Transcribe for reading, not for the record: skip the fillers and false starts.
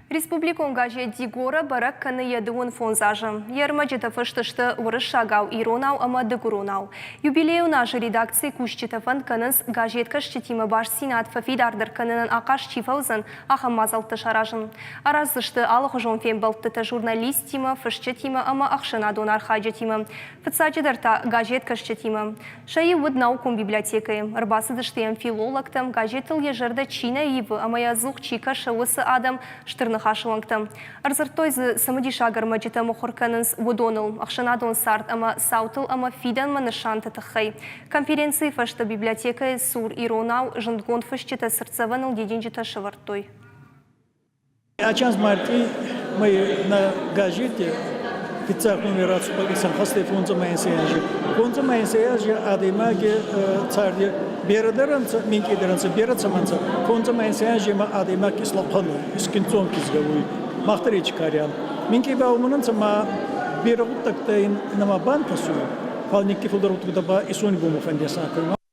Республикон газет «Дигора» бӕрӕг кӕны йӕ 25 азы. Йе рмӕджытӕ фыст сты уырыссагау, иронау ӕмӕ дыгуронау. Юбилейон азы редакцийы кусджытӕ фӕнд кӕнынц газеткӕсджытимӕ бастдзинад фӕфидардӕр кӕнынӕн ахъаз чи фӕуыдзӕн, ахӕм мадзӕлттӕ саразын. Араздзысты алыхуызон фембӕлдтытӕ журналисттимӕ, фысджытимӕ ӕмӕ ӕхсӕнадон архайджытимӕ. Фыццаджыдӕр та газеткӕсджытимӕ. Сӕ иу уыд наукон библиотекӕйы. Ӕрбацыдысты йӕм филологтӕ, газетыл йӕ зӕрдӕ чи нӕ ивы ӕмӕ йӕ ӕдзух чи кӕсы, уыцы адӕм, Стыр Ныхасы уӕнгтӕ. Ӕрдзырдтой дзы, цымыдисаг ӕрмӕджытӕ мыхуыр кӕнынц, уыдоныл, ӕхсӕнадон цард ӕмӕ цаутыл ӕмӕ фидӕнмӕ нысанты тыххӕй. Конференцийы фӕстӕ библиотекӕйы цур иронау зындгонд фысджытӕ цыртдзӕвӕныл дидинджытӕ сӕвӕрдтой. Ачанз мартъи мӕй нӕ газете фиццаг номер исӕнхӕст ӕй фондзӕмӕ инсӕй анзи. Фондзӕмӕ инсӕй анзи адӕймаги царди берӕ дӕр ӕнцӕ, минкъий дӕр ӕнцӕ, берӕ цӕмӕ нцӕ. Фондзӕмӕ инсӕй анземӕ адӕймаг ислӕхъуӕн уй, искиндзон кизгӕ уй. Мах дӕр ечи кариан. Минкъий ба уомӕн ӕнцӕ ма берӕ гъуддӕгтӕ ин нӕма бантӕсуй, фал никки фулдӕр гъуддӕгутӕ ба исонибонмӕ фӕндесӕн кӕнун.